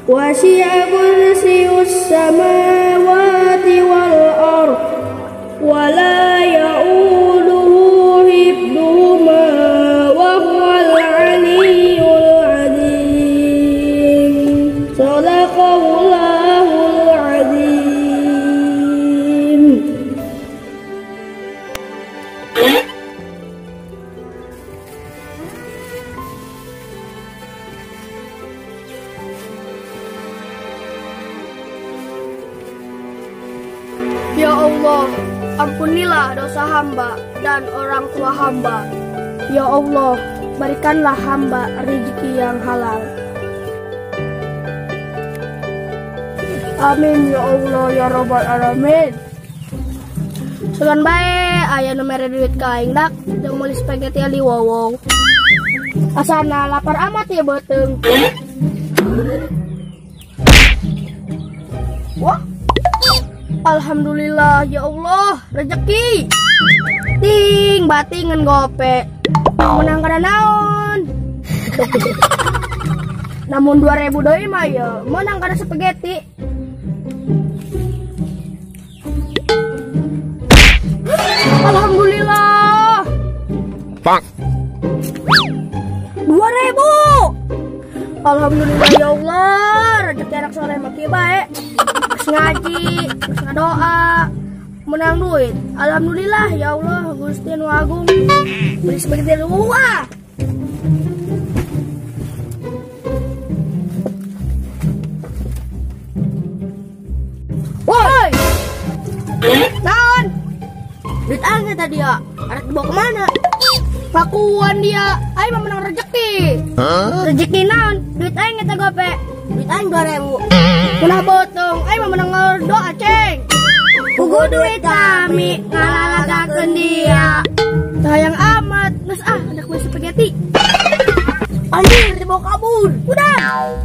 Wasi'a kursiyyus samawati wal ard wa la ya'uduhu hifdhuhuma wa huwal 'aliyyul 'adzim. Shadaqallahul 'adzim. Ya Allah, ampunilah dosa hamba dan orang tua hamba. Ya Allah, berikanlah hamba rezeki yang halal. Amin ya Allah ya Rabbal alamin. Sugan bae aya nu mere duit ka aing dak jeung meuli spaghetti ali wowong. Asana lapar amat ya beuteung. Wah. Alhamdulillah ya Allah, rezeki. Ting batingan gope. Menang kana naon? Namun 2000 deui mah ya, menang kana spaghetti. Alhamdulillah. Pak. 2000. Alhamdulillah ya Allah, rezeki anak soleh mah kieu bae. Ngaji, doa, menang duit. Alhamdulillah ya Allah, Gusti Nu Agung. Beli spaghetti luah. Woi. Naon? Duit aing tadi ya. Arek dibawa kemana? Pakuan dia. Aing mah menang rezeki. Rezeki naon? Duit aing eta gope. Duit aing 2000. Kenapa botong? Aing mah menang doa ceng. Pugu duit kami ngalalagakeun dia. Sayang amat. Geus ah, ada kue spaghetti. Anjir, dibawa kabur. Udah.